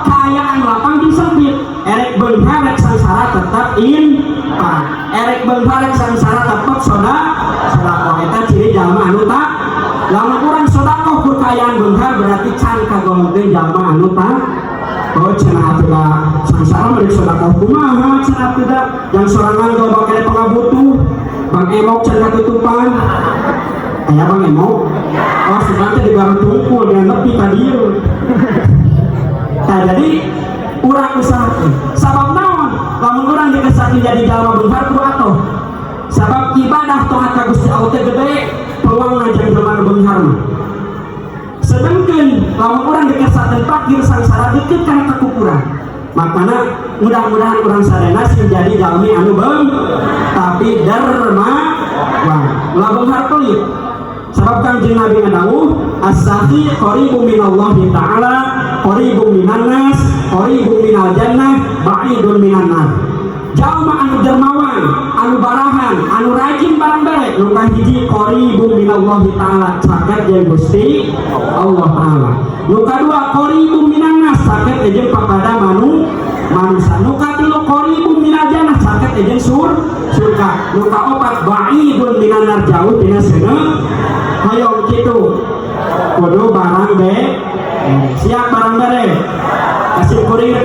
Sabab kaayaan lapang jeung sempit. Erek beunghar rek sangsara tetap infak. Erek beunghar rek sangsara tetap sodakoh. Eta ciri jalma anu tak. Lamun urang sodakoh ku kaayaan beunghar, berarti can kagolongkeun jalma anu tak. Oh, cenah atuh da sangsara mah rek sodakoh kumaha cenah atuh da yang sorangan loba kene pangabutuh. Bang Emok can katutupan. Aya Bang Emok? Oh, sudah teh di Garut tungkul dengan nepi ka dieu. Nah, jadi urang usahakeun. Sabab naon? Lamun urang dikesakeun jadi jalma beunghar kudu atoh. Sabab ibadah taat ka Gusti Allah teh gede peluang jang jelema nu beunghar mah. Sedangkan lamun urang dikesakeun fakir sangsara deket kana kekufuran. Makana mudah-mudahan urang sadayana sing jadi jalmi anu beung tapi dermawan. Ulah beunghar pelit. Sebab Kanjeng Nabi ngadawuh, as-sakhi qaribun minallahi ta'ala, qaribun minan nas, qaribun minal jannah, ba'idun minan nar. Jalma anu dermawan, anu barahan, anu rajin barang bere, nu kahiji qaribun minallahi ta'ala, caket jeung Gusti Allah Ta'ala. Nu kadua qaribun minan nas, caket jeung papada manusia. Nu katilu qaribun minal jannah, caket jeung surga. Nu kaopat ba'idun minan nar, jauh tina seuneu. Hoyong kitu kudu barang be siap barang bere kasih kuring.